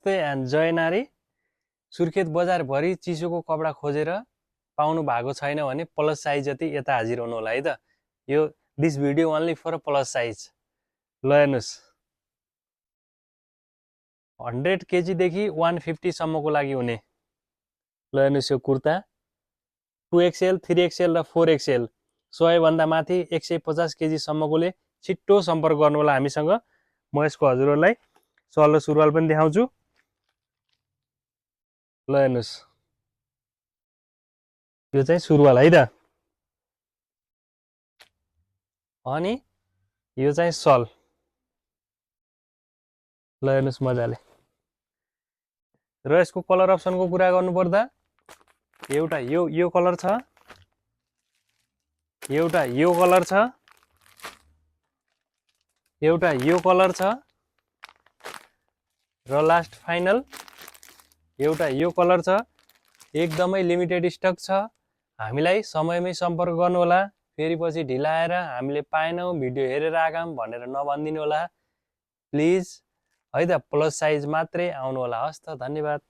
नमस्ते एन्ड जय नारी। सुर्खेत बजारभरि चिसोको कपडा खोजेर पाउनु भएको छैन भने प्लस साइज जति यता हाजिर हुनु होला है त। यो this video only for plus size. ल हेर्नुहोस्, 100 केजीदेखि 150 सम्मको लागि हुने। ल हेर्नुहोस्, यो कुर्ता 2XL, 3XL र 4XL, 100 भन्दा माथि 150 केजी सम्मकोले छिट्टो सम्पर्क गर्नु होला हामीसँग। म यसको हजुरहरूलाई सल र सुरुवाल पनि देखाउँछु। ल हेर्नुहोस्, यो चाहिँ सुरुवाल है त, अनि यो चाहिँ सल। ल हेर्नुहोस् मजाले। र यसको कलर अप्सनको कुरा गर्नुपर्दा एउटा यो कलर छ, एउटा यो कलर छ, एउटा यो कलर छ, र लास्ट फाइनल एउटा यो कलर छ। एकदमै लिमिटेड स्टक छ। हामीलाई समयमै सम्पर्क गर्नु होला। फेरि पछि ढिला आएर हामीले पाएनौँ, भिडियो हेरेर आएका भनेर नभनिदिनु होला प्लिज है त। प्लस साइज मात्रै आउनु होला। हस् त, धन्यवाद।